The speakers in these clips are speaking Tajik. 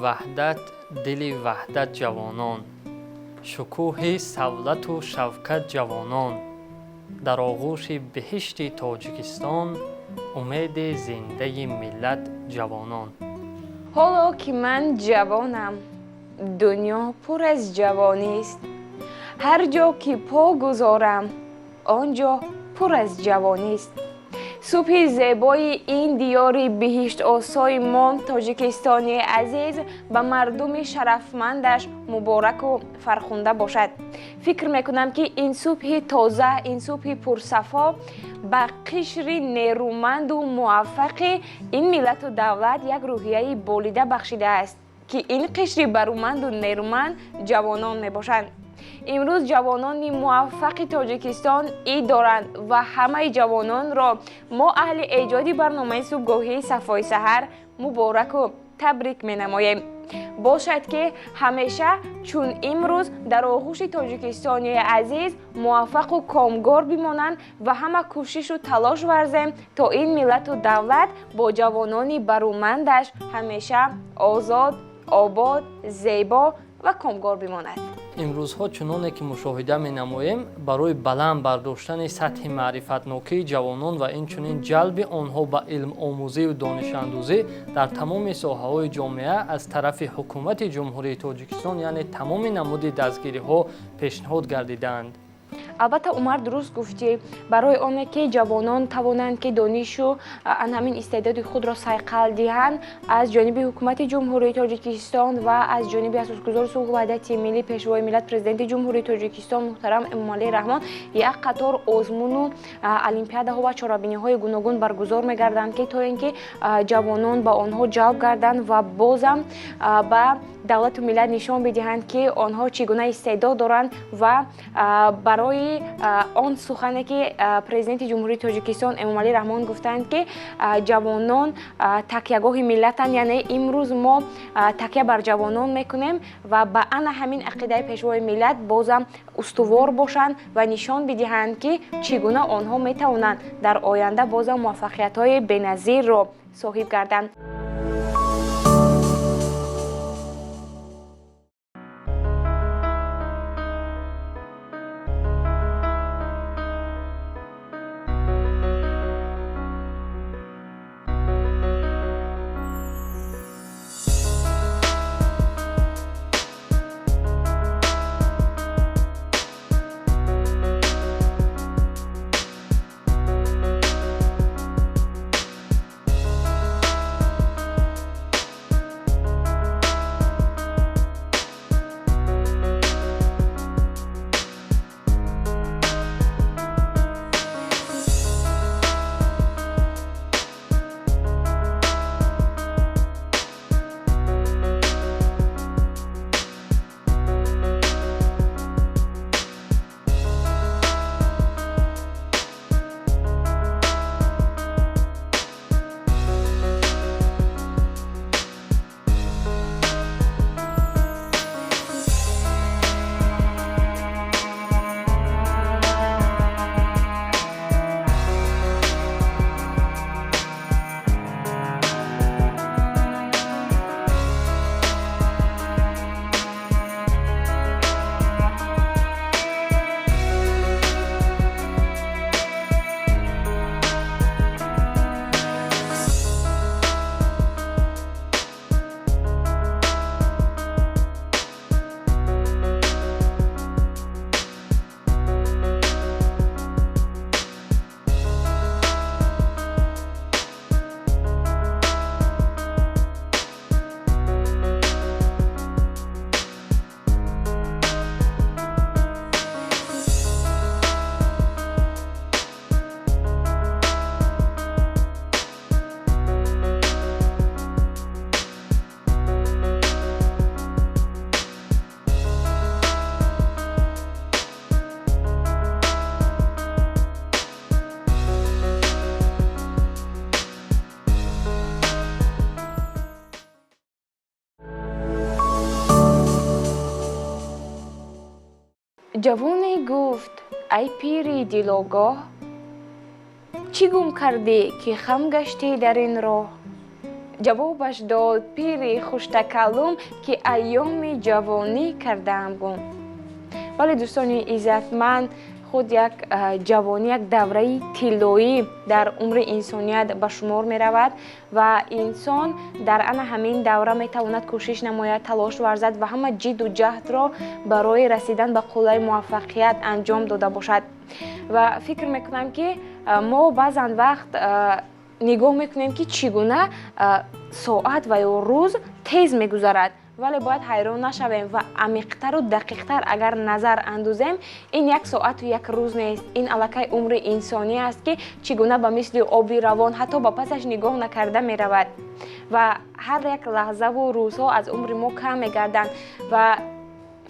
Ваҳдат, дили Ваҳдат ҷавонон, шукӯҳи савлату шавкат ҷавонон, дар оғӯши биҳишти Тоҷикистон, умеди зиндаи миллат ҷавонон. Ҳоло ки ман ҷавонам, дунё пур аз ҷавонист. Ҳар ҷо ки по гузорам, он ҷо пур аз ҷавонист. Субҳи зебои ин диёри биҳиштосои мо, Тоҷикистони азиз, ба мардуми шарафмандаш мубораку фархунда бошад. Фикр мекунам, ки ин субҳи тоза, ин субҳи пурсафо ба қишри нерӯманду муваффақи ин миллату давлат як рӯҳияи болида бахшидааст, ки ин қишри баруманду нерӯманд ҷавонон мебошанд. Имрӯз ҷавонони муваффақи Тоҷикистон ид доранд ва ҳамаи ҷавононро мо, аҳли эҷоди барномаи субҳгоҳии Сафои саҳар, мубораку табрик менамоем. Бошад, ки ҳамеша чун имрӯз дар оғӯши Тоҷикистони азиз муваффақу комгор бимонанд ва ҳама кӯшишу талош варзем, то ин миллату давлат бо ҷавонони барумандаш ҳамеша озод, обод, зебо ва комгор бимонад. Имрӯзҳо, чуноне ки мушоҳида менамоем, барои баланд бардоштани сатҳи маърифатнокии ҷавонон ва инчунин ҷалби онҳо ба илмомӯзию донишандӯзӣ дар тамоми соҳаҳои ҷомеа аз тарафи ҳукумати Ҷумҳурии Тоҷикистон, яъне тамоми намуди дастгириҳо пешниҳод гардидаанд. Албатта, Умар, дуруст гуфтӣ. Барои оне ки ҷавонон тавонанд, ки донишу ан ҳамин истеъдоди худро сайқал диҳанд, аз ҷониби ҳукумати Ҷумҳурии Тоҷикистон ва аз ҷониби асосгузори сулҳу ваҳдати миллӣ, Пешвои миллат, Президенти Ҷумҳурии Тоҷикистон муҳтарам Эмомалӣ Раҳмон як қатор озмуну олимпиадаҳо ва чорабиниҳои гуногун баргузор мегарданд, ки то ин ки ҷавонон ба онҳо ҷалб гарданд ва бозам ба давлату миллат нишон бидиҳанд, ки онҳо чӣ гуна истеъдод доранд. Ва барои он сухане ки Президенти Ҷумҳурии Тоҷикистон Эмомалӣ Раҳмон гуфтанд, ки ҷавонон такягоҳи миллатанд, яъне имрӯз мо такя бар ҷавонон мекунем ва ба ана ҳамин ақидаи Пешвои миллат бозам устувор бошанд ва нишон бидиҳанд, ки чӣ гуна онҳо метавонанд дар оянда бозам муваффақиятҳои беназирро соҳиб гарданд. Ҷавоне гуфт: «Ай пири дилогоҳ, чӣ гум кардӣ, ки хам гаштӣ дар ин роҳ?» Ҷавобаш дод пири хуштакаллум, ки айёми ҷавонӣ кардаам гум. Вале, дӯстони иззатманд, худ як ҷавонӣ як давраи тиллоӣ дар умри инсоният ба шумор меравад ва инсон дар ана ҳамин давра метавонад кӯшиш намояд, талош варзад ва ҳама ҷидду ҷаҳдро барои расидан ба қуллаи муваффақият анҷом дода бошад. Ва фикр мекунам, ки мо баъзан вақт нигоҳ мекунем, ки чӣ гуна соат ва ё рӯз тез мегузарад, вале бояд ҳайрон нашавем ва амиқтару дақиқтар агар назар андозем, ин як соату як рӯз нест, ин аллакай умри инсонӣ аст, ки чӣ гуна ба мисли оби равон ҳатто ба пасаш нигоҳ накарда меравад ва ҳар як лаҳзаву рӯзҳо аз умри мо кам мегарданд. Ва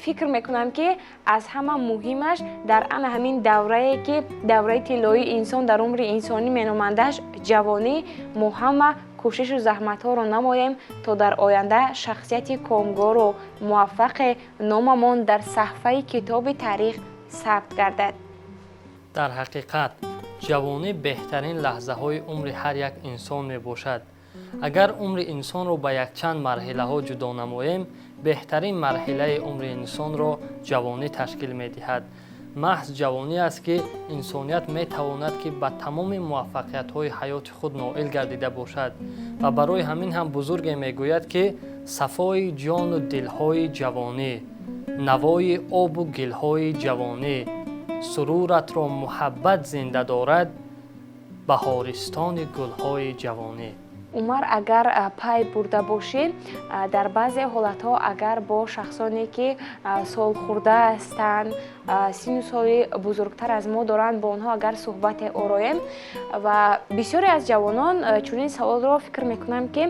фикр мекунам, ки аз ҳама муҳимаш дар ана ҳамин даврае, ки давраи тиллоии инсон дар умри инсонӣ меномандаш ҷавонӣ, мо ҳама кӯшишу заҳматҳоро намоем, то дар оянда шахсияти комгору муваффақе номамон дар саҳфаи китоби таърих сабт гардад. Дар ҳақиқат, ҷавонӣ беҳтарин лаҳзаҳои умри ҳар як инсон мебошад. Агар умри инсонро ба якчанд марҳилаҳо ҷудо намоем, беҳтарин марҳилаи умри инсонро ҷавонӣ ташкил медиҳад. Маҳз ҷавонӣ аст, ки инсоният метавонад, ки ба тамоми муваффақиятҳои ҳаёти худ ноил гардида бошад. Ва барои ҳамин ҳам бузурге мегӯяд, ки сафои ҷону дилҳои ҷавонӣ, навои обу гилҳои ҷавонӣ, суруратро муҳаббат зинда дорад, баҳористони гулҳои ҷавонӣ. Умар, агар пай бурда бошӣ, дар баъзе ҳолатҳо агар бо шахсоне, ки солхӯрда ҳастанд, сину соли бузургтар аз мо доранд, бо онҳо агар суҳбате ороем, ва бисёре аз ҷавонон чунин саволро, фикр мекунам, ки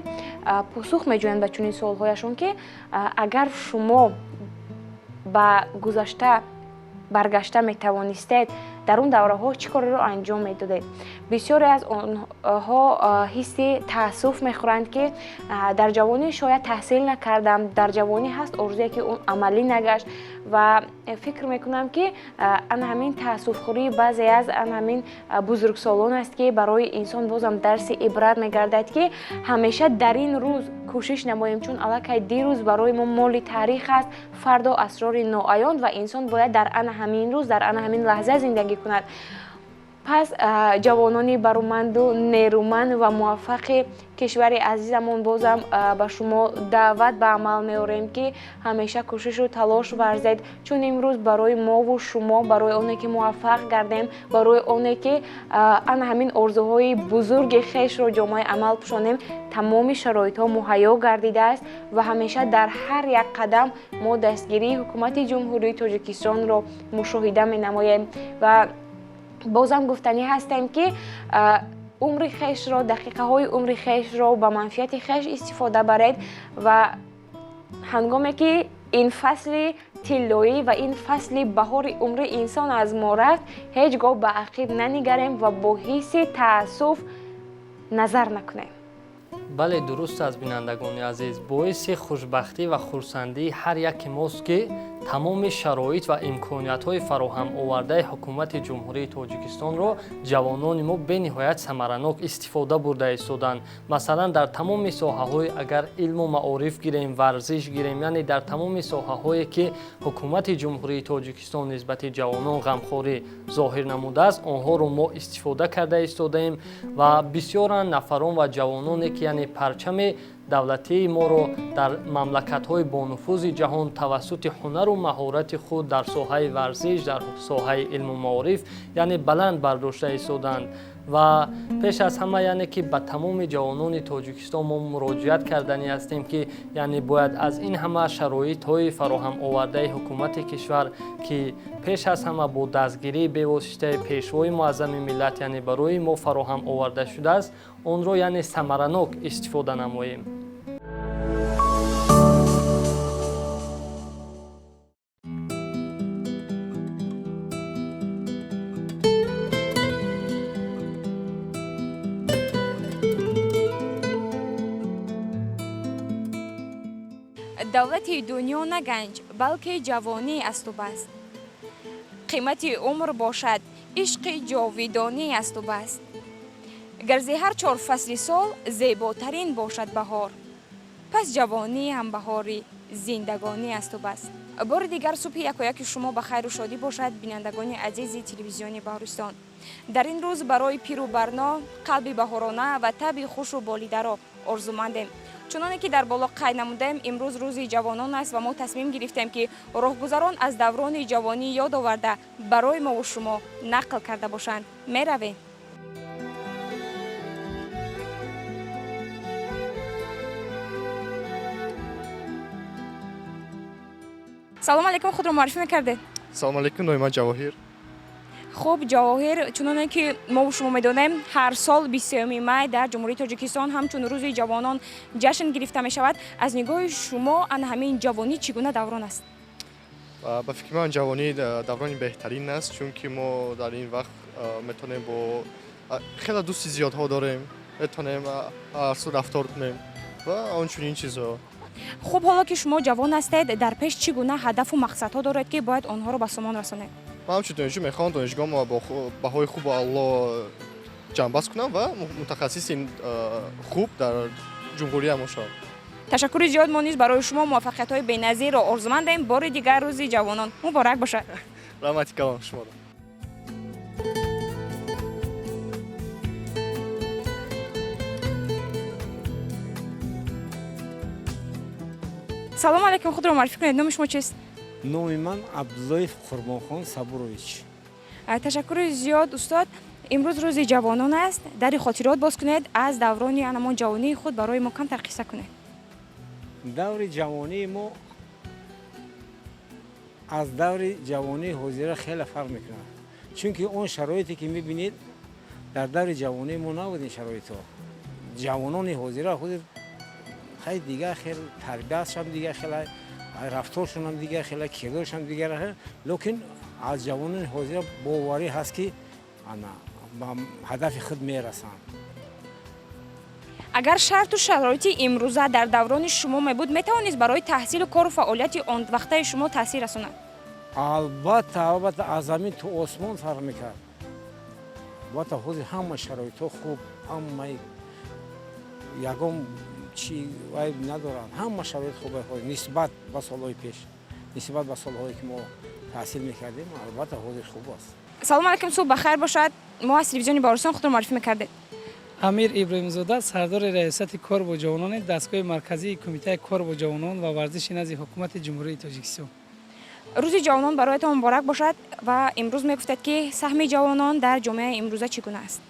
посух меҷӯянд ба чунин суолҳояшон, ки агар шумо ба гузашта баргашта метавонистед, дар он давраҳо чӣ кореро анҷом медодед? Бисёре аз онҳо ҳисси таассуф мехӯранд, ки дар ҷавонӣ шояд таҳсил накардам, дар ҷавонӣ ҳаст орзуе, ки он амалӣ нагашт. Ва фикр мекунам, ки ана ҳамин таассуфхӯрии баъзе аз ана ҳамин бузургсолон аст, ки барои инсон бозам дарси ибрат мегардад, ки ҳамеша дар ин рӯз кӯшиш намоем, чун аллакай дирӯз барои мо моли таърих аст, фардо асрори ноаён ва инсон бояд дар ана ҳамин рӯз, дар ана ҳамин лаҳза зиндагӣ кунад. Пас ҷавонони бароманду нерӯманд ва муваффақи кишвари азизамон, бозам ба шумо даъват ба амал меорем, ки ҳамеша кӯшишу талош варзед, чун имрӯз барои мову шумо, барои оне ки муваффақ гардем, барои оне ки ана ҳамин орзуҳои бузурги хешро ҷомаи амал пӯшонем, тамоми шароитҳо муҳайё гардидааст ва ҳамеша дар ҳар як қадам мо дастгирии ҳукумати Ҷумҳурии Тоҷикистонро мушоҳида менамоем. Ва бозам гуфтанӣ ҳастем, ки умри хешро, дақиқаҳои умри хешро ба манфиати хеш истифода баред ва ҳангоме ки ин фасли тиллоӣ ва ин фасли баҳори умри инсон аз мо рафт, ҳеҷ гоҳ ба ақиб нанигарем ва бо ҳисси таассуф назар накунем. Бале, дуруст аст, бинандагони азиз, боиси хушбахтӣ ва хурсандии ҳар яке мост, ки тамоми шароит ва имкониятҳои фароҳам овардаи ҳукумати Ҷумҳурии Тоҷикистонро ҷавонони мо бениҳоят самаранок истифода бурда истоданд. Масалан, дар тамоми соҳаҳои, агар илму маориф гирем, варзиш гирем, яъне дар тамоми соҳаҳое, ки ҳукумати Ҷумҳурии Тоҷикистон нисбати ҷавонон ғамхорӣ зоҳир намудааст, онҳоро мо истифода карда истодаем. Ва бисёранд нафарон ва ҷавононе, ки яъне парчами давлатии моро дар мамлакатҳои бонуфузи ҷаҳон тавассути ҳунару маҳорати худ дар соҳаи варзиш, дар соҳаи илму маориф, яъне баланд бардошта истоданд. Ва пеш аз ҳама, яъне ки ба тамоми ҷавонони Тоҷикистон мо муроҷиат карданӣ ҳастем, ки яъне бояд аз ин ҳама шароитҳои фароҳам овардаи ҳукумати кишвар, ки пеш аз ҳама бо дастгирии бевоситаи Пешвои Муаззами миллат, яъне барои мо фароҳам оварда шудааст, онро яъне самаранок истифода намоем. Давлати дунё на ганҷ, балки ҷавонӣ асту бас. Қимати умр бошад ишқи ҷовидонӣ асту бас. Гар зи ҳар чор фасли сол зеботарин бошад баҳор, пас ҷавонӣ ҳам баҳори зиндагонӣ асту бас. Бори дигар субҳи якояки шумо ба хайру шодӣ бошад, бинандагони азизи телевизиони Баҳористон. Дар ин рӯз барои пиру барно қалби баҳорона ва табъи хушу болидаро орзумандем. Чуноне ки дар боло қайд намудаем, имрӯз рӯзи ҷавонон аст ва мо тасмим гирифтем, ки роҳгузарон аз даврони ҷавонӣ ёд оварда барои мову шумо нақл карда бошанд. Меравем. Салому алейкум, худро муаррифӣ мекардед? Салому алейкум, номи ман Ҷавоҳир. Хуб, Ҷавоҳир, чуноне ки мову шумо медонем, ҳар сол 23 май дар Ҷумҳурии Тоҷикистон ҳамчун рӯзи ҷавонон ҷашн гирифта мешавад. Аз нигоҳи шумо ана ҳамин ҷавонӣ чӣ гуна даврон аст? Ба фикри ман, ҷавонӣ даврони беҳтарин аст, чунки мо дар ин вақт метавонем бо хеле дӯсти зиёдҳо дорем, метавонем ҳарсу рафтор кунем ва он чунин чизҳо. Хуб, ҳоло ки шумо ҷавон ҳастед, дар пеш чӣ гуна ҳадафу мақсадҳо доред, ки бояд онҳоро ба сомон расонед? Ман ҳамчун донишҷӯ мехоҳам донишгоҳро бо баҳои хубу аъло ҷамъбаст кунам ва мутахассиси хуб дар ҷумҳуриям шавам. Ташаккури зиёд. Мо низ барои шумо муваффақиятҳои беназирро орзумандем. Бори дигар рӯзи ҷавонон муборак бошад. Раҳмати калон шуморо. Салому алейкум, худро муаррифӣ кунед, номи шумо чист? Номи ман Абдуллоев Қурбонхон Сабурович. Ташаккури зиёд, устод. Имрӯз рӯзи ҷавонон аст. Дари хотирот боз кунед, аз даврони анамон ҷавонии худ барои мо камтар қисса кунед. Даври ҷавонии мо аз даври ҷавонии ҳозира хеле фарқ мекунад, чунки он шароите ки мебинед, дар даври ҷавонии мо набуд ин шароитҳо. Ҷавонони ҳозира ҳозир хай дигар хел, тарбиятшам дигар хела, рафторшонам дигар хела, кирдоршам дигар хела, лекин аз ҷавонони ҳозира боварӣ ҳаст, ки ана ба ҳадафи худ мерасанд. Агар шарту шароити имрӯза дар даврони шумо мебуд, метавонист барои таҳсилу кору фаъолияти он вақтаи шумо таъсир расонад? Албатта, албатта, аз замин то осмон фарқ мекард. Албатта, ҳозир ҳама шароитҳо хуб, ҳамаи ягон чи вай надоранд, ҳама шароит хуб нисбат ба солҳои пеш, нисбат ба солҳое ки мо таҳсил мекардем, албатта, ҳозир хуб аст. Салому алейкум, субҳ бахайр бошад. Мо аз телевизиони Баҳористон, худро муаррифӣ мекардед? Амир Иброҳимзода, сардори раёсати кор бо ҷавонони дастгоҳи марказии Кумитаи кор бо ҷавонон ва варзиши назди Ҳукумати Ҷумҳурии Тоҷикистон. Рӯзи ҷавонон бароятон муборак бошад ва имрӯз мегуфтед, ки саҳми ҷавонон дар ҷомеаи имрӯза чӣ гуна аст?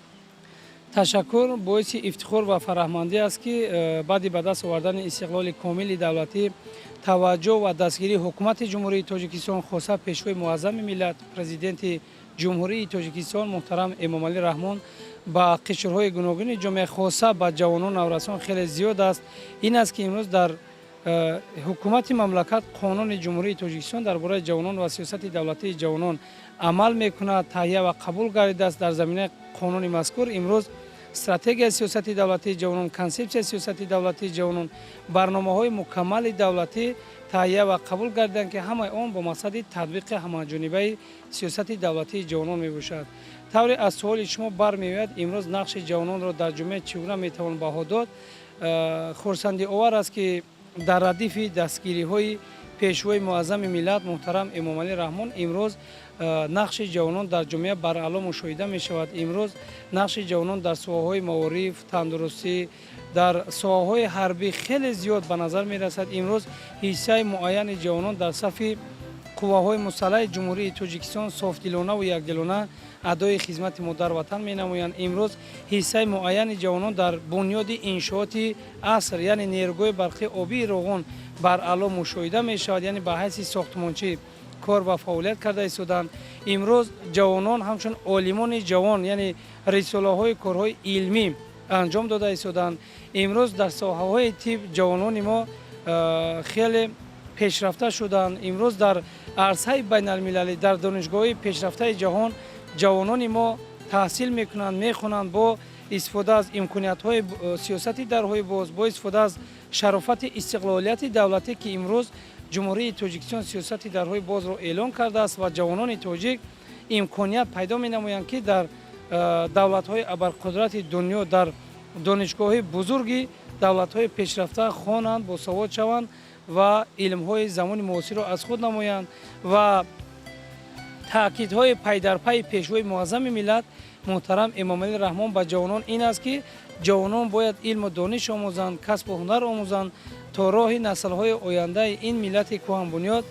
Ташаккур. Боиси ифтихор ва фараҳмандӣ аст, ки баъди ба даст овардани истиқлоли комили давлатӣ, таваҷҷӯҳ ва дастгирии Ҳукумати Ҷумҳурии Тоҷикистон, хоса Пешвои муаззами миллат, Президенти Ҷумҳурии Тоҷикистон муҳтарам Эмомалӣ Раҳмон ба қишрҳои гуногуни ҷомеа, хоса ба ҷавонон, наврасон хеле зиёд аст. Ин аст, ки имрӯз дар ҳукумати мамлакат Қонуни Ҷумҳурии Тоҷикистон дар бораи ҷавонон ва сиёсати давлатии ҷавонон амал мекунад, таҳия ва қабул гардидааст. Дар заминаи қонуни мазкур имрӯз стратегияи сиёсати давлатии ҷавонон, консепсияи сиёсати давлатии ҷавонон, барномаҳои мукаммали давлатӣ таҳия ва қабул гардиданд, ки ҳамаи он бо мақсади татбиқи ҳамаҷонибаи сиёсати давлатии ҷавонон мебошад. Тавре аз суоли шумо бармеояд, имрӯз нақши ҷавононро дар ҷомеа чӣ гуна метавон баҳо дод, хурсандиовар аст, ки дар радифи дастгириҳои Пешвои муаззами миллат муҳтарам Эмомалӣ Раҳмон имрӯз нақши ҷавонон дар ҷомеа бараъло мушоҳида мешавад. Имрӯз нақши ҷавонон дар соҳаҳои маориф, тандурустӣ, дар соҳаҳои ҳарбӣ хеле зиёд ба назар мерасад. Имрӯз ҳиссаи муайяни ҷавонон дар сафи қувваҳои мусаллаҳи Ҷумҳурии Тоҷикистон софдилонаву якдилона адои хизмати модарватан менамоянд. Имрӯз ҳиссаи муайяни ҷавонон дар бунёди иншооти аср, яъне нерӯгоҳи барқи обии Роғун, бараъло мушоҳида мешавад, яъне ба ҳайси сохтмончӣ кор ва фаъолият карда истоданд. Имрӯз ҷавонон ҳамчун олимони ҷавон, яъне рисолаҳои корҳои илмӣ анҷом дода истоданд. Имрӯз дар соҳаҳои тиб ҷавонони мо хеле пешрафта шуданд. Имрӯз дар арсаи байналмилалӣ, дар донишгоҳҳои пешрафтаи ҷаҳон ҷавонони мо таҳсил мекунанд, мехонанд. Бо истифода аз имкониятҳои сиёсати дарҳои боз, бо истифода аз шарофати истиқлолияти давлатӣ, ки имрӯз Ҷумҳурии Тоҷикистон сиёсати дарҳои бозро эълон кардааст ва ҷавонони тоҷик имконият пайдо менамоянд, ки дар давлатҳои абарқудрати дунё, дар донишгоҳҳои бузурги давлатҳои пешрафта хонанд, босавод шаванд ва илмҳои замони муосирро аз худ намоянд. Ва таъкидҳои пайдарпайи пешвои муаззами миллат муҳтарам Эмомалӣ Раҳмон ба ҷавонон ин аст, ки ҷавонон бояд илму дониш омӯзанд, касбу ҳунар омӯзанд, то роҳи наслҳои ояндаи ин миллати кӯҳанбунёд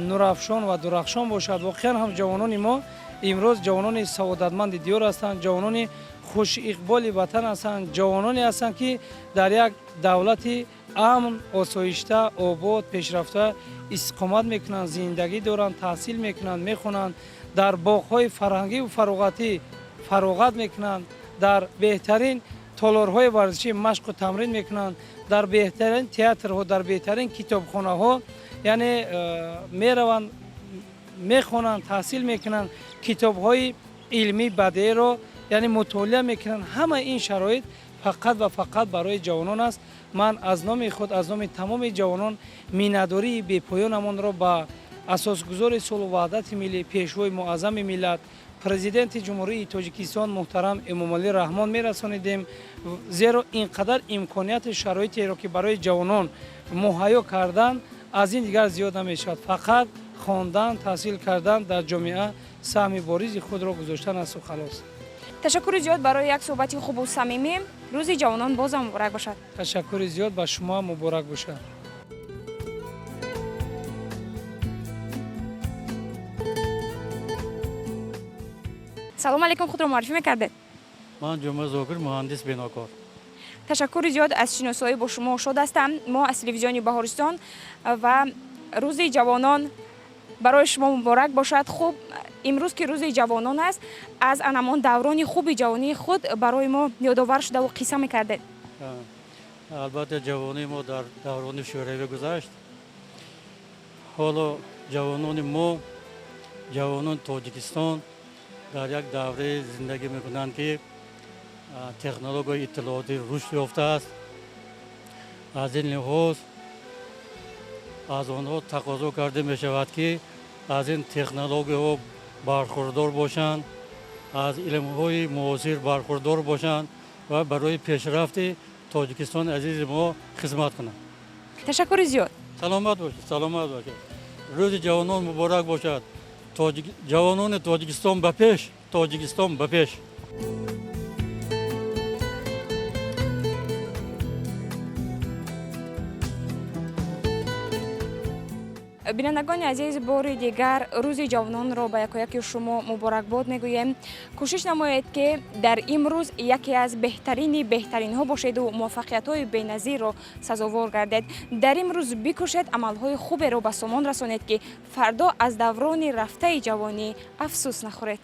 нурафшон ва дурахшон бошад. Воқеан ҳам ҷавонони мо имрӯз ҷавонони саодатманди диёр ҳастанд, ҷавонони хушиқболи ватан ҳастанд, ҷавононе ҳастанд, ки дар як давлати амн, осоишта, обод, пешрафта истиқомат мекунанд, зиндагӣ доранд, таҳсил мекунанд, мехонанд, дар боғҳои фарҳангиву фароғатӣ фароғат мекунанд, дар беҳтарин толорҳои варзишӣ машқу тамрин мекунанд, дар беҳтарин театрҳо, дар беҳтарин китобхонаҳо, яъне мераванд, мехонанд, таҳсил мекунанд, китобҳои илмӣ бадеиро, яъне, мутолиа мекунанд. Ҳамаи ин шароит фақат ва фақат барои ҷавонон аст. Ман аз номи худ, аз номи тамоми ҷавонон миннатдории бепоёнамонро ба асосгузори сулҳу ваҳдати миллӣ, пешвои муаззами миллат, Президенти Ҷумҳурии Тоҷикистон муҳтарам Эмомалӣ Раҳмон мерасонидем, зеро ин қадар имконияти шароитеро, ки барои ҷавонон муҳайё кардан, аз ин дигар зиёд намешавад. Фақат хондан, таҳсил кардан, дар ҷомеа саҳми боризи худро гузоштан асту халос. Ташаккури зиёд барои як суҳбати хубу самимӣ. Рӯзи ҷавонон бозам муборак бошад. Ташаккури зиёд, ба шумо муборак бошад. Салому алейкум, худро муаррифӣ мекардед? Ман Ҷума Зокир, муҳандис, бинокор. Ташаккури зиёд, аз шиносоӣ бо шумо шод ҳастам. Мо аз телевизиони Баҳористон, ва рӯзи ҷавонон барои шумо муборак бошад. Хуб, имрӯз ки рӯзи ҷавонон аст, аз анамон даврони хуби ҷавонии худ барои мо ёдовар шудаву қисса мекардед. Албатта, ҷавонии мо дар даврони Шӯравӣ гузашт. Ҳоло ҷавонони мо, ҷавонони Тоҷикистон, дар як давраи зиндагӣ мекунанд, ки технологияи иттилоотӣ рушд ёфтааст. Аз ин лиҳоз аз онҳо тақозо карда мешавад, ки аз ин технологияҳо бархурдор бошанд, аз илмҳои муосир бархурдор бошанд ва барои пешрафти Тоҷикистони азизи мо хизмат кунанд. Ташаккури зиёд. Саломат бошед, саломат бошед. Рӯзи ҷавонон муборак бошад. Ҷавонони Тоҷикистон ба пеш, Тоҷикистон ба пеш! Бинандагони азиз, бори дигар рӯзи ҷавононро ба якояки шумо муборакбод мегӯем. Кӯшиш намоед, ки дар имрӯз яке аз беҳтарини беҳтаринҳо бошеду муваффақиятҳои беназирро сазовор гардед. Дар имрӯз бикӯшед, амалҳои хуберо ба сомон расонед, ки фардо аз даврони рафтаи ҷавонӣ афсӯс нахӯред.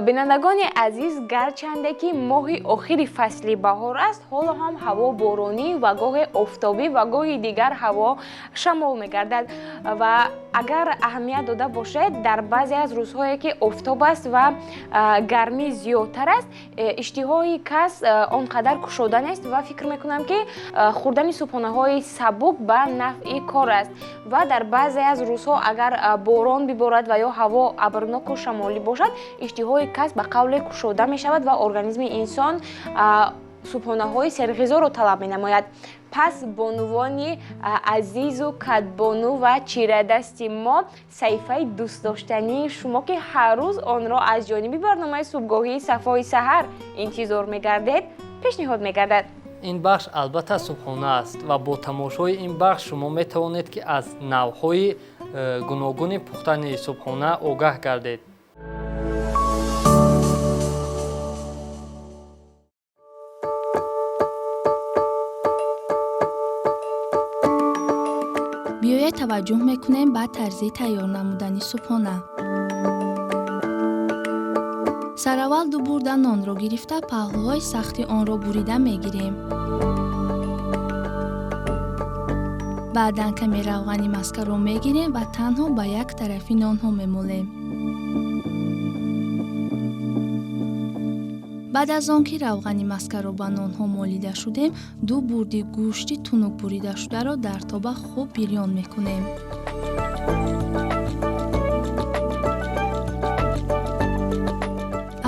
Бинандагони азиз, гарчанде ки моҳи охири фасли баҳор аст, ҳоло ҳам ҳаво боронӣ ва гоҳе офтобӣ ва гоҳи дигар ҳаво шамол мегардад. Ва агар аҳамият дода бошед, дар баъзе аз рӯзҳое ки офтоб аст ва гармӣ зиёдтар аст, иштиҳои кас он қадар кушода нест ва фикр мекунам ки хӯрдани субҳонаҳои сабук ба нафъи кор аст. Ва дар баъзе аз рӯзҳо агар борон биборад ва ё ҳаво абрноку шамолӣ бошад, иштиҳои кас ба қавле кушода мешавад ва организми инсон субҳонаҳои серғизоро талаб менамояд. Пас бонувони азизу кадбону ва чирадасти мо, саҳифаи дӯстдоштании шумо ки ҳар рӯз онро аз ҷониби барномаи субҳгоҳии Сафои саҳар интизор мегардед, пешниҳод мегардад. Ин бахш албатта субҳона аст ва бо тамошои ин бахш шумо метавонед ки аз навъҳои гуногуни пухтани субҳона огаҳ гардед. Биёед таваҷҷӯҳ мекунем ба тарзи тайёр намудани субҳона. Сараввал ду бурда нонро гирифта, паҳлӯҳои сахти онро бурида мегирем. Баъдан каме равғани маскаро мегирем ва танҳо ба як тарафи нонҳо мемолем. Баъд аз он ки равғани маскаро ба нонҳо молида шудем, ду бурди гӯшти тунук буридашударо дар тоба хуб бирён мекунем.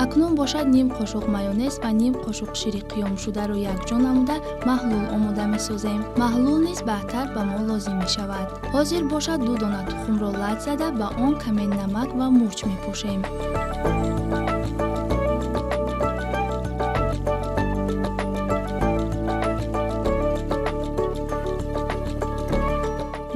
Акнун бошад ним қошуқ майонез ва ним қошуқ шири қиёмшударо якҷо намуда маҳлул омода месозем. Маҳлул низ баъдтар ба мо лозим мешавад. Ҳозир бошад ду дона тухмро лат зада ба он каме намак ва мурч мепошем.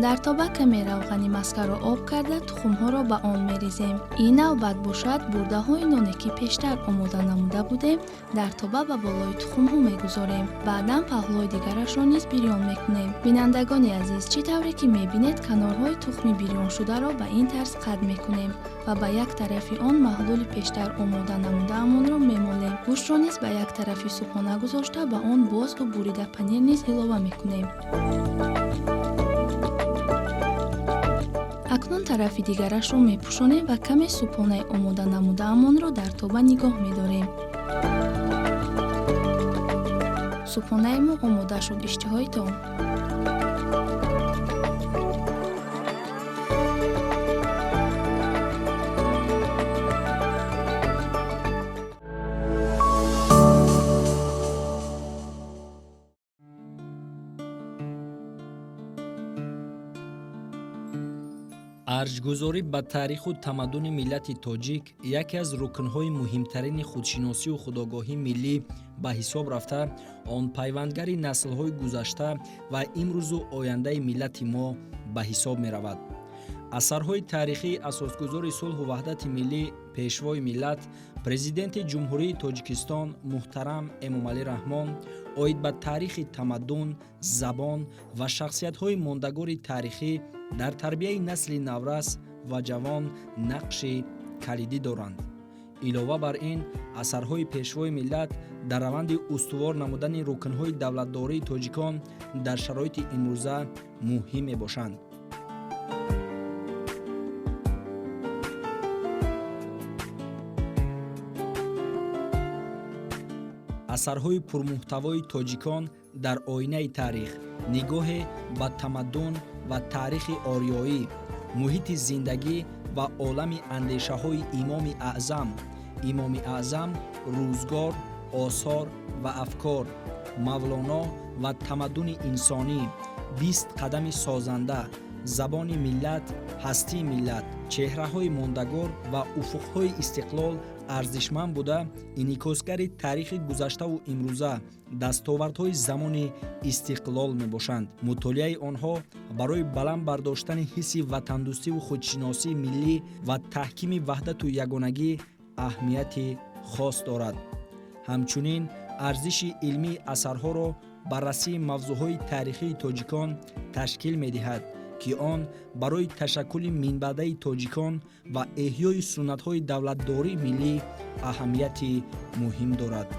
Дар тоба каме равғани маскаро об карда тухмҳоро ба он меризем. Ин навбат бошад бурдаҳои ноне ки пештар омода намуда будем, дар тоба ба болои тухмҳо мегузорем. Баъдан паҳлӯи дигарашро низ бирён мекунем. Бинандагони азиз, чӣ тавре ки мебинед, канорҳои тухми бирёншударо ба ин тарз қад мекунем ва ба як тарафи он маҳлули пештар омода намудаамонро мемолем. Гӯштро низ ба як тарафи субҳона гузошта ба он боз ду бурида панир низ илова мекунем. Акнун тарафи дигарашро мепӯшонем ва каме субҳонаи омода намудаамонро дар тоба нигоҳ медорем. Субҳонаи мо омода шуд. Иштиҳоитон. Арҷгузорӣ ба таъриху тамаддуни миллати тоҷик яке аз рукнҳои муҳимтарини худшиносию худогоҳии миллӣ ба ҳисоб рафта, он пайвандгари наслҳои гузашта ва имрӯзу ояндаи миллати мо ба ҳисоб меравад. Асарҳои таърихии асосгузори сулҳу ваҳдати миллӣ, пешвои миллат, президенти Ҷумҳурии Тоҷикистон муҳтарам Эмомалӣ Раҳмон оид ба таърихи тамаддун, забон ва шахсиятҳои мондагори таърихӣ дар тарбияи насли наврас ва ҷавон нақши калидӣ доранд. Илова бар ин, асарҳои пешвои миллат дар раванди устувор намудани рукнҳои давлатдории тоҷикон дар шароити имрӯза муҳим мебошанд. Асарҳои пурмуҳтавои тоҷикон дар оинаи таърих, нигоҳе ба тамаддун ва таърихи ориёӣ, муҳити зиндагӣ ва олами андешаҳои Имоми Аъзам, Имоми Аъзам, рӯзгор, осор ва афкор, Мавлоно ва тамаддуни инсонӣ, 20 қадами созанда, забони миллат, ҳастии миллат, чеҳраҳои мондагор ва уфуқҳои истиқлол арзишманд буда, инъикосгари таърихи гузаштаву имрӯза, дастовардҳои замони истиқлол мебошанд. Мутолиаи онҳо барои баланд бардоштани ҳисси ватандӯстиву худшиносии миллӣ ва таҳкими ваҳдату ягонагӣ аҳамияти хос дорад. Ҳамчунин арзиши илмии асарҳоро баррасии мавзӯъҳои таърихии тоҷикон ташкил медиҳад, ки Ки он барои ташаккули минбаъдаи тоҷикон ва эҳёи суннатҳои давлатдории миллӣ аҳамияти муҳим дорад.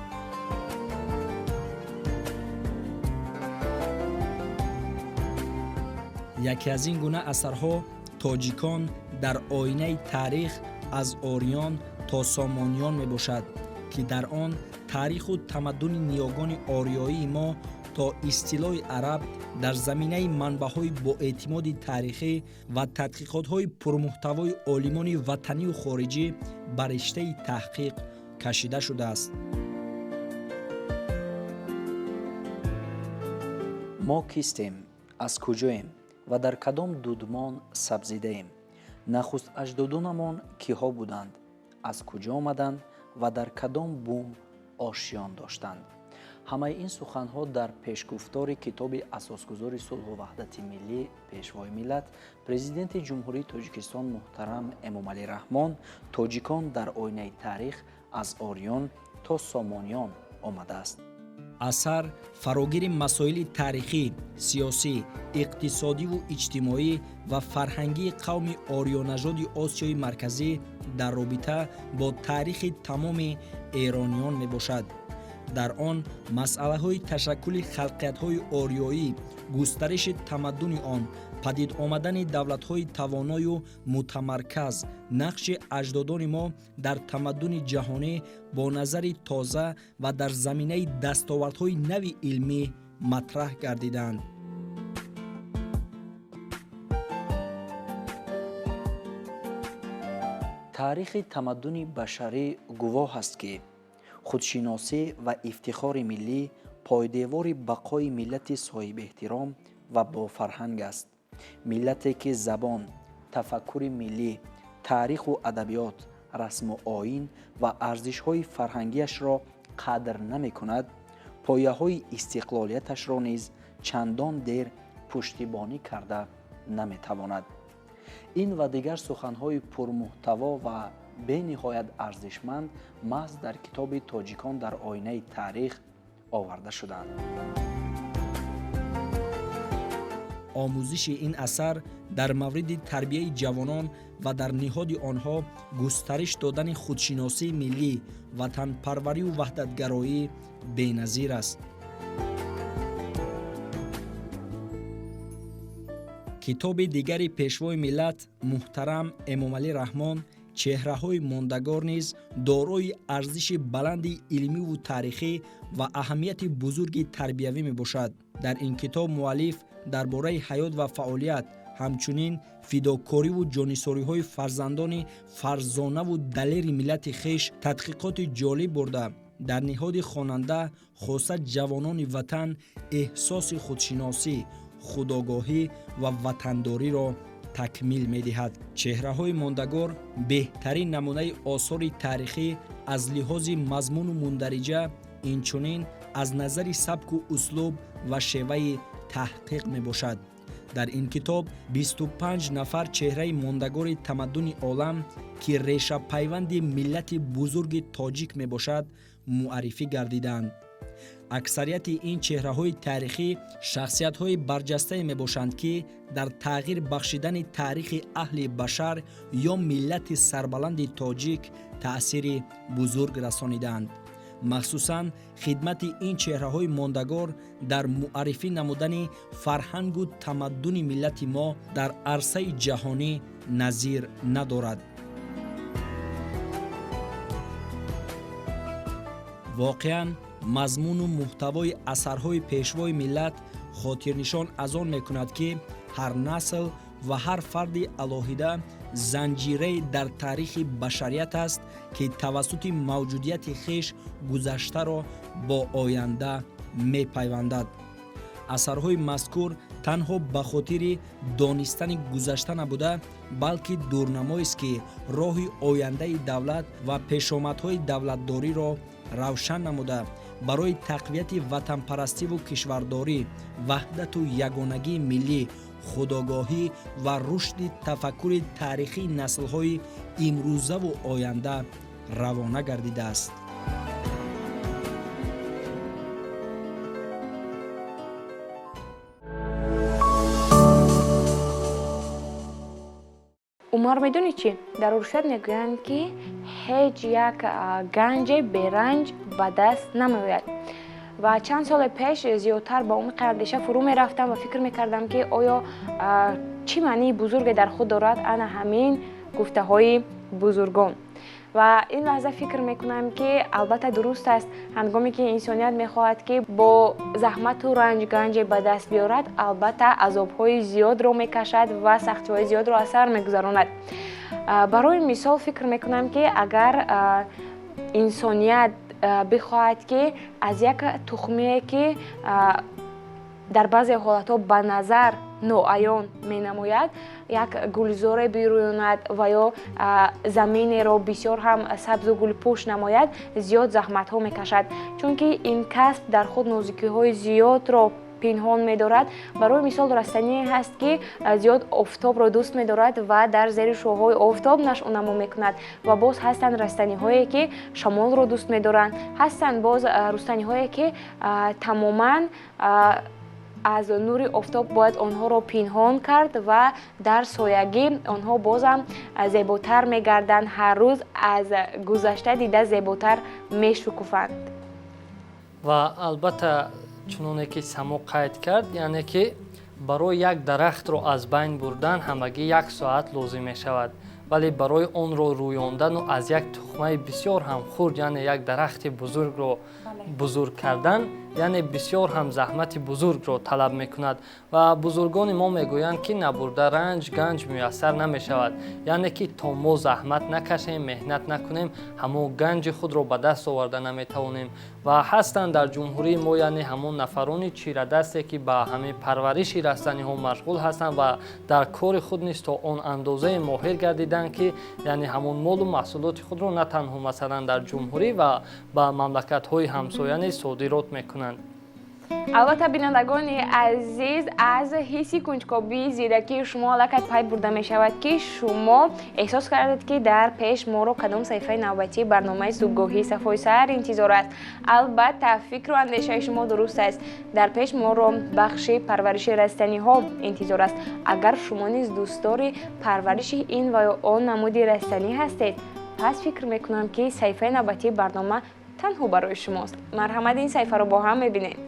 Яке аз ин гуна асарҳо «Тоҷикон дар оинаи таърих аз ориён то сомониён» мебошад, ки дар он таъриху тамаддуни ниёгони ориёии мо то истилои араб дар заминаи манбаъҳои боэътимоди таърихӣ ва тадқиқотҳои пурмуҳтавои олимони ватанию хориҷӣ ба риштаи таҳқиқ кашида шудааст. Мо кистем, аз куҷоем ва дар кадом дудмон сабзидаем? Нахуст аҷдодонамон киҳо буданд, аз куҷо омаданд ва дар кадом бум ошиён доштанд? Ҳамаи ин суханҳо дар пешгуфтори китоби асосгузори сулҳу ваҳдати миллӣ, Пешвои миллат, Президенти Ҷумҳурии Тоҷикистон муҳтарам Эмомалӣ Раҳмон «Тоҷикон дар оинаи таърих аз ориён то сомониён» омадааст. Асар фарогири масоили таърихӣ, сиёсӣ, иқтисодиву иҷтимоӣ ва фарҳангии қавми ориёнажоди Осиёи Марказӣ дар робита бо таърихи тамоми эрониён мебошад. Дар он масъалаҳои ташаккули халқиятҳои ориёӣ, густариши тамаддуни он, падид омадани давлатҳои тавоною мутамарказ, нақши аҷдодони мо дар тамаддуни ҷаҳонӣ бо назари тоза ва дар заминаи дастовардҳои нави илмӣ матраҳ гардиданд. Таърихи тамаддуни башарӣ гувоҳ аст, ки худшиносӣ ва ифтихори миллӣ пойдевори бақои миллати соҳибэҳтиром ва бофарҳанг аст. Миллате, ки забон, тафаккури миллӣ, таъриху адабиёт, расму оин ва арзишҳои фарҳангиашро қадр намекунад, пояҳои истиқлолияташро низ чандон дер пуштибонӣ карда наметавонад. Ин ва дигар суханҳои пурмуҳтаво ва бениҳоят арзишманд маҳз дар китоби «Тоҷикон дар оинаи таърих» оварда шудаанд. Омӯзиши ин асар дар мавриди тарбияи ҷавонон ва дар ниҳоди онҳо густариш додани худшиносии миллӣ, ватанпарварию ваҳдатгароӣ беназир аст. Китоби дигари Пешвои миллат муҳтарам Эмомалӣ Раҳмон «Чеҳраҳои мондагор» низ дорои арзиши баланди илмиву таърихӣ ва аҳамияти бузурги тарбиявӣ мебошад. Дар ин китоб муаллиф дар бораи ҳаёт ва фаъолият, ҳамчунин фидокориву ҷонисориҳои фарзандони фарзонаву далери миллати хеш тадқиқоти ҷолиб бурда, дар ниҳоди хонанда, хоса ҷавонони ватан, эҳсоси худшиносӣ, худогоҳӣ ва ватандориро такмил медиҳад. «Чеҳраҳои мондагор» беҳтарин намунаи осори таърихӣ аз лиҳози мазмуну мундариҷа, инчунин аз назари сабку услуб ва шеваи таҳқиқ мебошад. Дар ин китоб 25 нафар чеҳраи мондагори тамаддуни олам, ки решапайванди миллати бузурги тоҷик мебошад, муаррифӣ гардидаанд. Аксарияти ин чеҳраҳои таърихӣ шахсиятҳои барҷастае мебошанд, ки дар тағйир бахшидани таърихи аҳли башар ё миллати сарбаланди тоҷик таъсири бузург расонидаанд. Махсусан хидмати ин чеҳраҳои мондагор дар муаррифӣ намудани фарҳангу тамаддуни миллати мо дар арсаи ҷаҳонӣ назир надорад. Воқеан, мазмуну муҳтавои асарҳои Пешвои миллат хотирнишон аз он мекунад, ки ҳар насл ва ҳар фарди алоҳида занҷирае дар таърихи башарият аст, ки тавассути мавҷудияти хеш гузаштаро бо оянда мепайвандад. Асарҳои мазкур танҳо ба хотири донистани гузашта набуда, балки дурнамоест, ки роҳи ояндаи давлат ва пешомадҳои давлатдориро равшан намуда, барои тақвияти ватанпарастиву кишвардорӣ, ваҳдату ягонагии миллӣ, худогоҳӣ ва рушди тафаккури таърихии наслҳои имрӯзаву оянда равона гардидааст. Умар, медонӣ чӣ? Дар урфият мегӯянд, ки ҳеҷ як ганҷе беранҷ ба даст намеояд. Ва чанд соли пеш зиёдтар ба умқи андеша фурӯ мерафтам ва фикр мекардам, ки оё чӣ маънии бузурге дар худ дорад ана ҳамин гуфтаҳои бузургон. Ва ин лаҳза фикр мекунам, ки албатта дуруст аст. Ҳангоме ки инсоният мехоҳад, ки бо заҳмату ранҷ ганҷе ба даст биёрад, албатта азобҳои зиёдро мекашад ва сахтиҳои зиёдро аз сар мегузаронад. Барои мисол, фикр мекунам, ки агар инсоният бихоҳад, ки аз як тухмие, ки дар баъзе ҳолатҳо ба назар ноаён менамояд, як гулзоре бирӯёнад ва ё заминеро бисёр ҳам сабзу гулпӯш намояд, зиёд заҳматҳо мекашад, чунки ин касб дар худ нозукиҳои зиёдро пинҳон медорад. Барои мисол, растание ҳаст, ки зиёд офтобро дӯст медорад ва дар зери шуоҳои офтоб нашъунамо мекунад, ва боз ҳастанд растаниҳое, ки шамолро дӯст медоранд, ҳастанд боз рустаниҳое, ки тамоман аз нури офтоб бояд онҳоро пинҳон кард ва дар соягӣ онҳо бозам зеботар мегарданд, ҳар рӯз аз гузашта дида зеботар мешукуфанд. Ва албатта, чуноне ки Само қайд кард, яъне ки барои як дарахтро аз байн бурдан ҳамагӣ як соат лозим мешавад, вале барои онро рӯёндану аз як тухмаи бисёр ҳам хурд, яъне як дарахти бузургро бузург кардан, яъне бисёр ҳам заҳмати бузургро талаб мекунад. Ва бузургони мо мегӯянд, ки набурда ранҷ ганҷ муяссар намешавад, яъне ки то мо заҳмат накашем, меҳнат накунем, ҳамон ганҷи худро ба даст оварда наметавонем. Ва ҳастанд дар ҷумҳурии мо, яъне ҳамон нафарони чирадасте, ки ба ҳамин парвариши растаниҳо машғул ҳастанд ва дар кори худ низ то он андозае моҳир гардиданд, ки яъне ҳамон молу маҳсулоти худро на танҳо, масалан, дар ҷумҳурӣ ва ба мамлакатҳои ҳамсоя низ содирот мекунанд. Албатта, бинандагони азиз, аз ҳисси кунҷкобии зиракии шумо аллакай пай бурда мешавад, ки шумо эҳсос кардед, ки дар пеш моро кадом саҳифаи навбатии барномаи субҳгоҳии Сафои саҳар интизор аст. Албатта, фикру андешаи шумо дуруст аст. Дар пеш моро бахши парвариши растаниҳо интизор аст. Агар шумо низ дӯстдори парвариши ин ва ё он намуди растанӣ ҳастед, пас фикр мекунам, ки саҳифаи навбатии барнома танҳо барои шумост. Марҳамат, ин саҳифаро бо ҳам мебинем.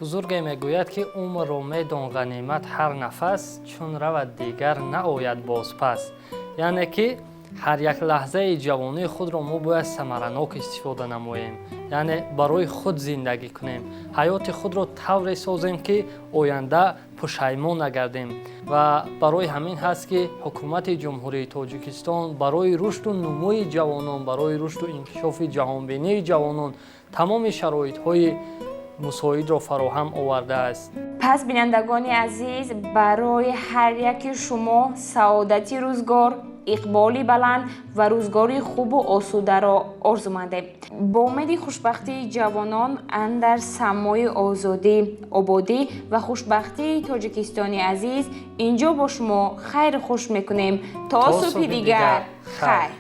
Бузурге мегӯяд, ки умрро медон ғанимат ҳар нафас, чун равад, дигар наояд бозпас. Яъне ки ҳар як лаҳзаи ҷавонии худро мо бояд самаранок истифода намоем, яъне барои худ зиндагӣ кунем, ҳаёти худро тавре созем, ки оянда пушаймон нагардем. Ва барои ҳамин ҳаст, ки Ҳукумати Ҷумҳурии Тоҷикистон барои рушду нумӯи ҷавонон, барои рушду инкишофи ҷаҳонбинии ҷавонон тамоми шароитҳои мусоидро фароҳам овардааст. Пас, бинандагони азиз, барои ҳар яки шумо саодати рӯзгор, иқболи баланд ва рӯзгори хубу осударо орзумандем. Бо умеди хушбахтии ҷавонон андар самои озодӣ, ободӣ ва хушбахтии Тоҷикистони азиз инҷо бо шумо хайру хуш мекунем. То субҳи дигар, хайр.